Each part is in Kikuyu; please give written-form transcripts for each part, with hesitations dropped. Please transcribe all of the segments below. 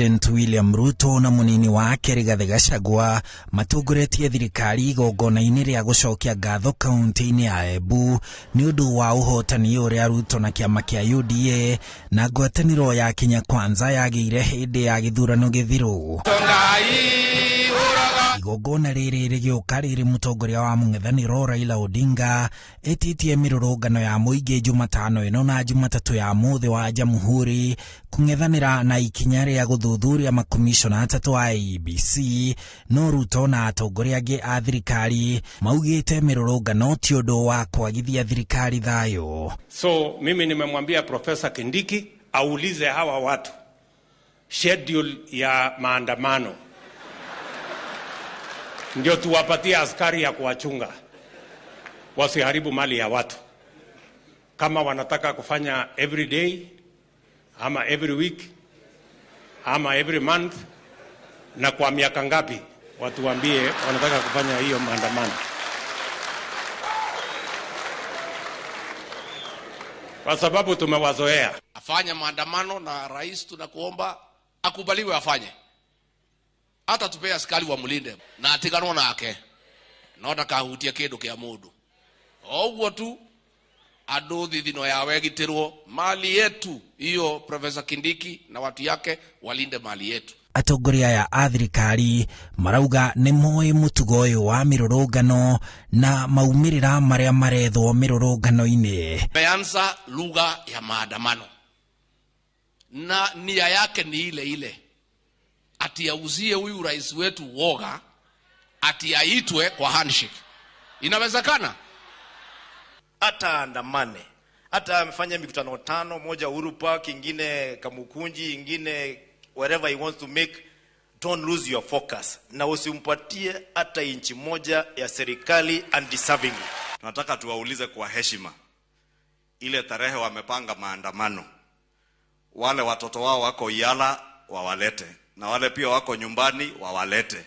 President William Ruto na munini wake Rigathi Gachagua matongoretie thirikari igongona-inĩ rĩa gũcokia ngatho kaunti-inĩ ya Embu nĩ ũndũ wa ũhotani ũrĩa Ruto na kĩama kĩa UDA na ngwatanĩro ya Kenya Kwanza yagĩire hĩndĩ ya gĩthurano gĩthiru. Igongona rĩrĩ rĩgĩũka rĩrĩ mũtongoria wa mũng'ethanĩro Raila Odinga ĩtĩtie mĩrũrũngano ya mũingĩ Jumatano ĩno na Jumatatũ ya mũthĩ wa Jamhuri kũng'ethanĩra na ikinya rĩa gũthuthuria makomishona atatũ a IEBC. No Ruto na atongoria angĩ a thirikari maugĩte mĩrũrũngano ti ũndũ wa kwagithia thirikari thayũ. So mimi nimemwambia Profesa Kindiki aulize hawa watu schedule ya maandamano ndio tuwapatie askari ya kuwachunga wasiharibu mali ya watu. Kama wanataka kufanya every day ama every week ama every month, na kwa miaka ngapi, watuambie wanataka kufanya hiyo maandamano, kwa sababu tumewazoea. Afanye maandamano na rais tunakuomba akubaliwe afanye, hata tupee askari wamlinde na atiganwo nake no ndakahutie kindu kia mundu. O tu andu thithino yawe gitirwo mali yetu hiyo. Profesa Kindiki na watu yake walinde mali yetu. Atongoria aya a thirikari marauga nĩ moĩ mũtugo ũyũ wa mĩrũrũngano na maumĩrĩra marĩa marethwo mĩrũrũngano-inĩ. Ameanza lugha ya maandamano na nia yake ni ile ile, ati auzie huyu rais wetu woga, ati aitwe kwa handshake. Inawezekana? Hata andamane, hata amefanya mikutano 5, moja Uhuru Park, ingine Kamukunji, ingine wherever he wants to make. Don't lose your focus, na usimpatie hata inchi moja ya serikali undeservingly. Tunataka tuwaulize kwa heshima, ile tarehe wamepanga maandamano, wale watoto wao wako Yala wawalete, na wale pia wako nyumbani wawalete,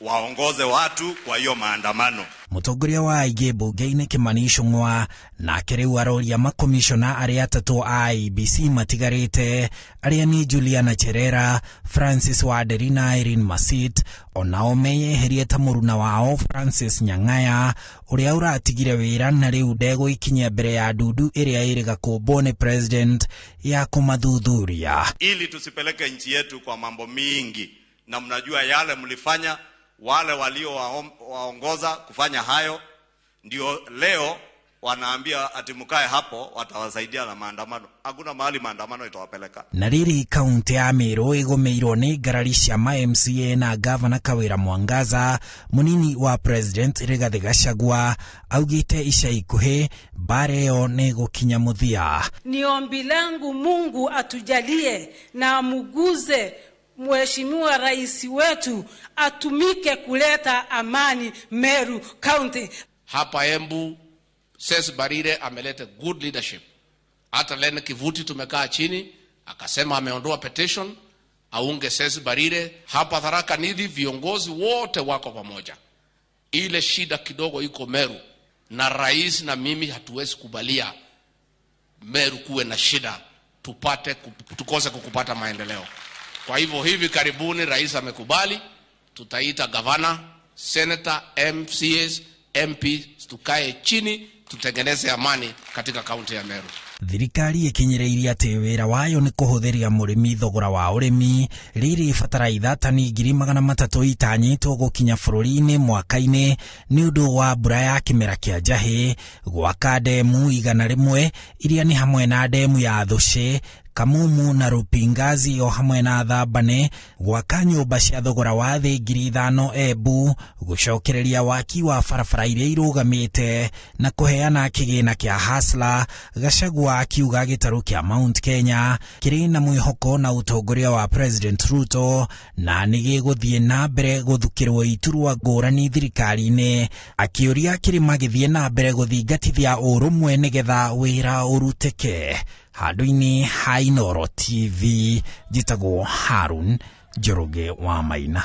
waongoze watu kwa hiyo maandamano. Mũtongoria wa aingĩ mbunge-inĩ Kimani Ichung'wa nake rĩu aroria makomishona arĩa atatũ a IEBC matigarĩte arĩa nĩ Juliana Cherera, Francis Wanderi na Irene Masit, onao meyeherie ta mũruna wao Francis Nyang'aya ũrĩa ũratigire wĩra na rĩu ndegũikinyia mbere ya ndundu ĩrĩa ĩrĩga kũmbwo nĩ president ya kũmathuthuria. Ili tusipeleke nchi yetu kwa mambo mingi, na mnajua yale mlifanya, wale walio waongoza kufanya hayo ndio leo wanaambia ati mkae hapo watawasaidia na maandamano. Hakuna mahali maandamano itawapeleka. Na rĩrĩ kaunti ya Meru ĩgũmĩirwo nĩ ngarari cia ma MCA na gavana Kawĩra Mwangaza, mũnini wa president Rigathi Gachagua augĩte ica ikuhĩ mbara ĩyo nĩ ĩgũkinya mũthia. Ni ombi langu Mungu atujalie na amuguze Mheshimiwa Rais wetu atumike kuleta amani Meru County. Hapa Embu Ses Barire ameleta good leadership. Hata Lene Kivuti tumekaa chini akasema ameondoa petition aunge Ses Barire. Hapa Tharaka Nithi viongozi wote wako pamoja. Ile shida kidogo iko Meru, na rais na mimi hatuwezi kubalia Meru kuwe na shida, tukose kukupata maendeleo. Kwa hivyo hivi karibuni rais amekubali, tutaita gavana, senator, MCAs, MP, tukae chini tutengeneze amani katika kaunti ya Meru. Thirikari ĩkinyĩrĩirie atĩ wĩra wayo nĩ kũhũthĩria mũrĩmi thogora wa ũrĩmi. Rĩrĩ bataraitha tani 300,000 itanyĩtwo gũkinya bũrũri-inĩ mwaka-inĩ nĩ ũndũ wa mbura ya kĩmera kĩa njahĩ, gwaka ndemu 100 iria nĩ hamwe na ndemu ya Thũci, Kamumu na Rupingazi o hamwe na Thambane, gwaka nyũmba cia thogora wa thĩ 5,000 Embu, gũcokereria waki wa barabara iria irũgamĩte na kũheana kĩgĩna kĩa Hustler. Gachagua akiuga gĩtarũ kĩa Mount Kenya kĩrĩ na mwĩhoko na ũtongoria wa President Ruto na nĩ gĩgũthiĩ na mbere gũthukĩrwo iturwa ngũrani thirikari-inĩ, akĩũria kĩrĩma gĩthiĩ na mbere gũthingatithia ũrũmwe nĩgetha wĩra ũrutĩke. Handũ-inĩ ha Inooro TV, njĩtagwo Harun Njoroge wa Maina.